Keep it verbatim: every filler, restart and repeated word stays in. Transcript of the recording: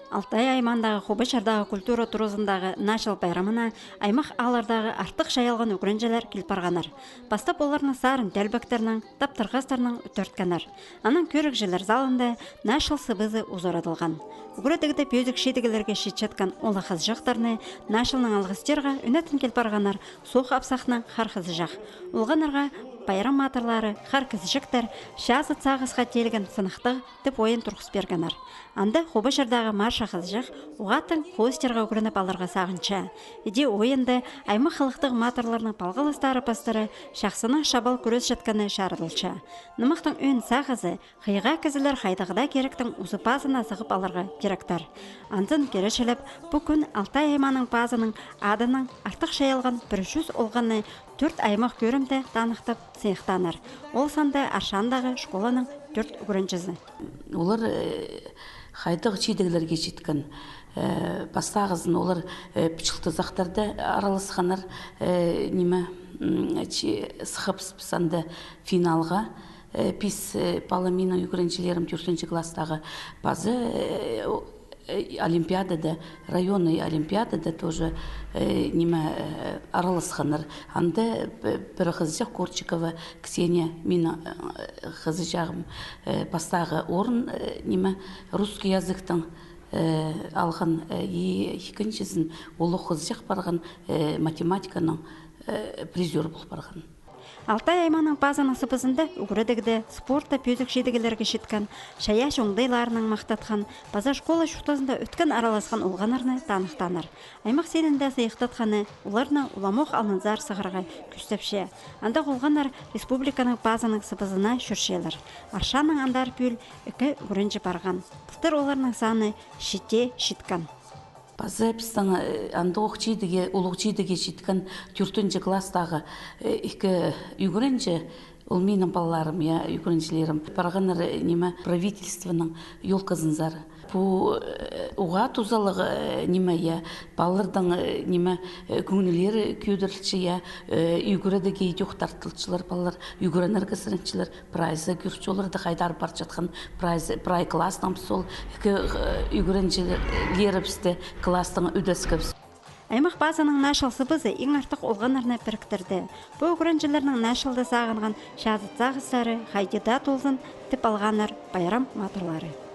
Алтай аймаандағы Хубачардағы культура туразындағы Наа чыл пайрамына аймах ааллардағы артых чайалған ӱгренҷілер кил парғаннар. Пастап оларны сарын тӧлбектернең, таптырғастарнаң ӱттірткеннер. Анаң кӧрігҷілер залында Наа чыл сыбызы узарадылған. Ӱгредігде пӧзік чидіглерге читчеткен оолах-хызыҷахтарны Наа чылнаң алғыстирға ӱнетін кил парғаннар Соох Апсахнаң Хар хызыҷах. Олғаннарға пайрам матырлары, хар кізіҷектер, чазыт сағысха теелген сыныхтығ тіп ойын турғыс пиргеннер. Анда Хубачардағы Маша хызыҷах уғаа тың хоостирға ӱгреніп аларға сағынча. Іди ойында аймах халыхтығ матырларның палғалыстары пастыра чахсының чабал кӱресчеткені чарыдылча. Нымахтың ӧӧн сағызы — хыйға кізілер хайдағ даа киректің узы пазына сығып аларға киректер. Анзын киречілеп, пу кӱн Алтай аймааның пазының адынаң артых чайалған пір чӱс олғанны тӧрт аймах кӧрімде таныхтап сыйыхтааннар. Ол санда Аршандағы школаның тӧрт ӱгренҷізі. Олар, э, хайдағ чидіглерге читкен. Э, пастағызын олар, э, пічілтізахтарда араласханнар, э, ниме, м, чи-, сыхыбыс піс анда финалға. Э, пис, э, пала минің ӱгренҷілерім тӧртінҷі класстағы пазы, э, о-, э, олимпиадада, районный олимпиадада тоже, э, ниме, э, араласханнар. Анда п-, пір хызыҷах Корчикова Ксения, минің, э, хызыҷағым, э, пастағы орын, э, ниме, русский языктың, э, алған, э, и ікінҷізін ол хызыҷах парған, э, математиканың, э, призёр пол парған. Алтай аймааның пазының сыбызында ӱгредігде, спортта пӧзік чидіглерге читкен, чайаачы оңдайларынаң махтатхан, паза школа чуртазында ӧткін араласхан олғаннарны таныхтааннар. Аймах синінде сыйыхтатханы оларны уламох алнынзар сығарға кӱстепче. Андағ олғаннар республиканың пазының сыбызына чӧрчелер. Аршаннаң андар пӱӱл ікі ӱгренҷі парған. Пылтыр оларның саны читее читкен. Паза пістің, э, андох чидіге, улуғ чидіге читкен тӧртінҷі класстағы, э, ікі ӱгренҷі, ол минің палаларым, я, ӱгренҷілерім. Парғаннар, э, ниме, правительствоның ёлказынзар. Пу, э, уғаа тузалығ, э, ниме, я, палаларның, э, ниме, э, кӧңнілері кӧдірілче, я, э, ӱгредіге идӧк тартылчалар палалар, ӱгренерге сіренчелер. Прайзы кӧрче оларны хайдар парчатхан, прайзы, прай класстың піс ол ікі, э, ӱгренҷілерібісті класстың ӱдескебіс. Аймах пазының Наа чыл сыбызы иң артых олғаннарны піріктірді. Пу ӱгренҷілернің Наа чылды сағынған чазыт сағыстары хайди даа толзын тіп алғаннар пайрам матырлары.